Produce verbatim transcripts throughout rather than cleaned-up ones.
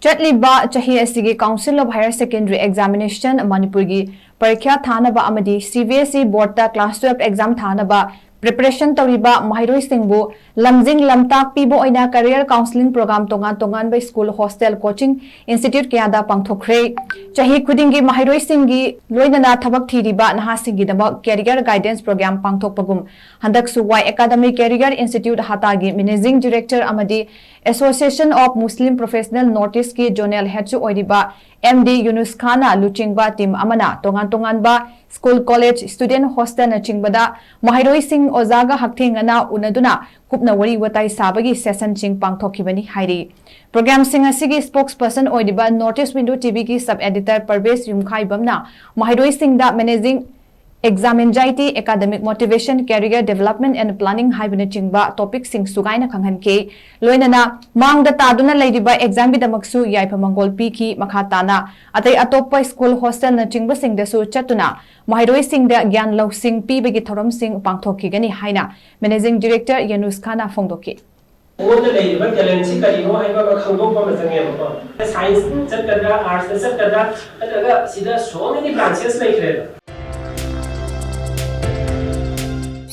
ꯆꯠꯂꯤꯕ ꯆꯍꯤ ꯑꯁꯤꯒꯤ Council of Higher Secondary Examination ꯃꯅꯤꯄꯨꯔꯒꯤ ꯄꯔꯤꯈ꯭ꯌꯥ ꯊꯥꯅꯕ ꯑꯃꯗꯤ C B S E Board ꯇ Class twelve exam ꯊꯥꯅꯕ preparation ꯇꯧꯔꯤꯕ ꯃꯍꯩꯔꯣꯏꯁꯤꯡꯕꯨ ꯂꯝꯖꯤꯡ ꯂꯝꯇꯥꯛ ꯄꯤꯕ ꯑꯣꯏꯅ career counselling program ꯇꯣꯉꯥꯟ ꯇꯣꯉꯥꯟꯕ school, hostel, coaching institute ꯀꯌꯥꯗ ꯄꯥꯡꯊꯣꯛꯈ꯭ꯔꯦ꯫ ꯆꯍꯤ ꯈꯨꯗꯤꯡꯒꯤ ꯃꯍꯩꯔꯣꯏꯁꯤꯡꯒꯤ ꯂꯣꯏꯅꯅ ꯊꯕꯛ ꯊꯤꯔꯤꯕ ꯅꯍꯥꯁꯤꯡꯒꯤꯗꯃꯛ career guidance program ꯄꯥꯡꯊꯣꯛꯄꯒꯨꯝ, ꯍꯟꯗꯛꯁꯨ Y Academy Career Institute ꯍꯇꯥꯒꯤ Managing Director ꯑꯃꯗꯤ Association of Muslim Professional North East ꯀꯤ Zonal Head ꯁꯨ ꯑꯣꯏꯔꯤꯕ M D ꯌꯨꯅꯨꯁ ꯈꯥꯟꯅ ꯂꯨꯆꯤꯡꯕ team ꯑꯃꯅ ꯇꯣꯉꯥꯟ ꯇꯣꯉꯥꯟꯕ school, college, student hostel ꯅꯆꯤꯡꯕꯗ ꯃꯍꯩꯔꯣꯏꯁꯤꯡ ꯑꯣꯖꯥꯒ ꯍꯛꯊꯦꯡꯅꯅ ꯎꯅꯗꯨꯅ ꯀꯨꯞꯅ ꯋꯥꯔꯤ ꯋꯥꯇꯥꯏ ꯁꯥꯕꯒꯤ session ꯁꯤꯡ ꯄꯥꯡꯊꯣꯛꯈꯤꯕꯅꯤ ꯍꯥꯏꯔꯤ꯫ Program ꯁꯤꯡ ꯑꯁꯤꯒꯤ spokesperson ꯑꯣꯏꯔꯤꯕ North East Window T V ꯒꯤ sub editor ꯄꯔꯕꯦꯁ ꯌꯨꯝꯈꯥꯏꯕꯝꯅ ꯃꯍꯩꯔꯣꯏꯁꯤꯡꯗ managing exam anxiety, academic motivation, career development and planning ꯍꯥꯏꯕꯅꯆꯤꯡꯕ topic ꯁꯤꯡ ꯁꯨꯒꯥꯏꯅ ꯈꯪꯍꯟꯈꯤ꯫ ꯂꯣꯏꯅꯅ ꯃꯥꯡꯗ ꯇꯥꯗꯨꯅ ꯂꯩꯔꯤꯕ exam ꯒꯤꯗꯃꯛꯁꯨ ꯌꯥꯏꯐ ꯃꯪꯒꯣꯜ ꯄꯤꯈꯤ꯫ ꯃꯈꯥ ꯇꯥꯅ ꯑꯇꯩ ꯑꯇꯣꯞꯄ school, hostel ꯅꯆꯤꯡꯕꯁꯤꯡꯗꯁꯨ ꯆꯠꯇꯨꯅ ꯃꯍꯩꯔꯣꯏꯁꯤꯡꯗ ꯒ꯭ꯌꯥꯟ ꯂꯧꯁꯤꯡ ꯄꯤꯕꯒꯤ ꯊꯧꯔꯝꯁꯤꯡ ꯄꯥꯡꯊꯣꯛꯈꯤꯒꯅꯤ ꯍꯥꯏꯅ Managing Director ꯌꯨꯅꯨꯁ ꯈꯥꯟꯅ ꯐꯣꯡꯗꯣꯛꯈꯤ꯫ ꯃꯉꯣꯟꯗ ꯂꯩꯔꯤꯕ talent ꯁꯤ ꯀꯔꯤꯅꯣ ꯍꯥꯏꯕ ꯑꯃ ꯈꯪꯗꯣꯛꯄ ꯑꯃ ꯆꯪꯉꯦꯕꯀꯣ꯫ Science ꯆꯠꯀꯗ꯭ꯔꯥ, arts ꯆꯠꯀꯗ꯭ꯔꯥ, ꯅꯠꯇ꯭ꯔꯒ ꯁꯤꯗ so many branches ꯂꯩꯈ꯭ꯔꯦꯕ꯫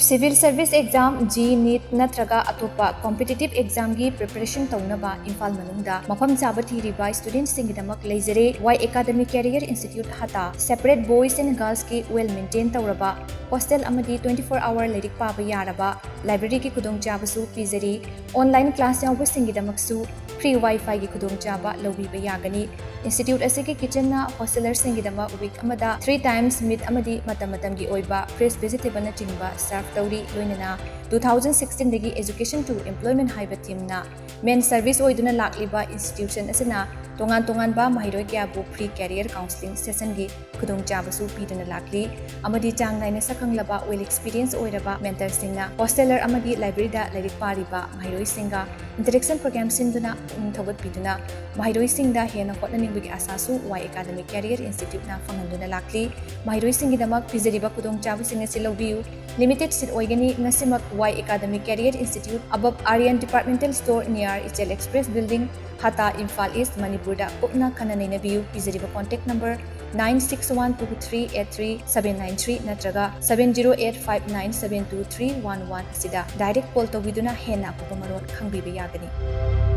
Civil Service Exam, JEE, NEET ꯅꯠꯇ꯭ꯔꯒ ꯑꯇꯣꯞꯄ competitive exam ꯒꯤ preparation ꯇꯧꯅꯕ ꯏꯝꯐꯥꯜ ꯃꯅꯨꯡꯗ ꯃꯐꯝ ꯆꯥꯕ ꯊꯤꯔꯤꯕ student ꯁꯤꯡꯒꯤꯗꯃꯛ ꯂꯩꯖꯔꯦ꯫ Y Academy Career Institute ꯍꯇꯥ꯫ Separate boys and girls ꯀꯤ well maintain ꯇꯧꯔꯕ hostel ꯑꯃꯗꯤ twenty four hour ꯂꯥꯏꯔꯤꯛ ꯄꯥꯕ ꯌꯥꯔꯕ library ꯒꯤ ꯈꯨꯗꯣꯡꯆꯥꯕꯁꯨ ꯄꯤꯖꯔꯤ꯫ Online class ꯌꯥꯎꯕꯁꯤꯡꯒꯤꯗꯃꯛꯁꯨ free Wi-Fi ꯒꯤ ꯈꯨꯗꯣꯡꯆꯥꯕ ꯂꯧꯕꯤꯕ ꯌꯥꯒꯅꯤ꯫ Institute ꯑꯁꯤꯒꯤ kitchen ꯅ hosteler ꯁꯤꯡꯒꯤꯗꯃꯛ week ꯑꯃꯗ three times meat ꯑꯃꯗꯤ ꯃꯇꯝ ꯃꯇꯝꯒꯤ ꯑꯣꯏꯕ fresh vegetable ꯅꯆꯤꯡꯕ serve ꯇꯧꯔꯤ꯫ ꯂꯣꯏꯅꯅ two thousand sixteen ꯗꯒꯤ Education to Employment ꯍꯥꯏꯕ theme ꯅ main service ꯑꯣꯏꯗꯨꯅ ꯂꯥꯛꯂꯤꯕ institution ꯑꯁꯤꯅ ꯇꯣꯉꯥꯟ ꯇꯣꯉꯥꯟꯕ ꯃꯍꯩꯔꯣꯏ ꯀꯌꯥꯕꯨ free career counselling session ꯒꯤ ꯈꯨꯗꯣꯡꯆꯥꯕꯁꯨ ꯄꯤꯗꯨꯅ ꯂꯥꯛꯂꯤ ꯑꯃꯗꯤ ꯆꯥꯡ ꯅꯥꯏꯅ ꯁꯛꯈꯪꯂꯕ well experience ꯑꯣꯏꯔꯕ mentor ꯁꯤꯡꯅ hosteler ꯑꯃꯒꯤ library ꯗ ꯂꯥꯏꯔꯤꯛ ꯄꯥꯔꯤꯕ ꯃꯍꯩꯔꯣꯏꯁꯤꯡꯒ interaction program ꯁꯤꯟꯗꯨꯅ ꯄꯨꯛꯅꯤꯡ ꯊꯧꯒꯠꯄꯤꯗꯨꯅ ꯃꯍꯩꯔꯣꯏꯁꯤꯡꯗ ꯍꯦꯟꯅ ꯍꯣꯠꯅꯅꯤꯡꯕꯒꯤ ꯑꯥꯁꯥꯁꯨ Y Academy Career Institute ꯅ ꯐꯪꯍꯟꯗꯨꯅ ꯂꯥꯛꯂꯤ꯫ ꯃꯍꯩꯔꯣꯏꯁꯤꯡꯒꯤꯗꯃꯛ ꯄꯤꯖꯔꯤꯕ ꯈꯨꯗꯣꯡꯆꯥꯕꯁꯤꯡ ꯑꯁꯤ ꯂꯧꯕꯤꯌꯨ꯫ Limited seat ꯑꯣꯏꯒꯅꯤ꯫ ꯉꯁꯤꯃꯛ Y Academy Career Institute, above Aryan Departmental Store, near Ichel Express Building, ꯍꯥꯇꯥ, Imphal ꯏꯁ, ꯃꯅꯤꯄꯨꯔꯗ ꯀꯨꯞꯅ ꯈꯟꯅ ꯅꯩꯅꯕꯤꯌꯨ꯫ ꯄꯤꯖꯔꯤꯕ contact number nine six one two three eight three seven nine three ꯅꯠꯇ꯭ꯔꯒ seven zero eight five nine seven two three one one ꯑꯁꯤꯗ direct call ꯇꯧꯕꯤꯗꯨꯅ ꯍꯦꯟꯅ ꯑꯀꯨꯞꯄ ꯃꯔꯣꯜ ꯈꯪꯕꯤꯕ ꯌꯥꯒꯅꯤ꯫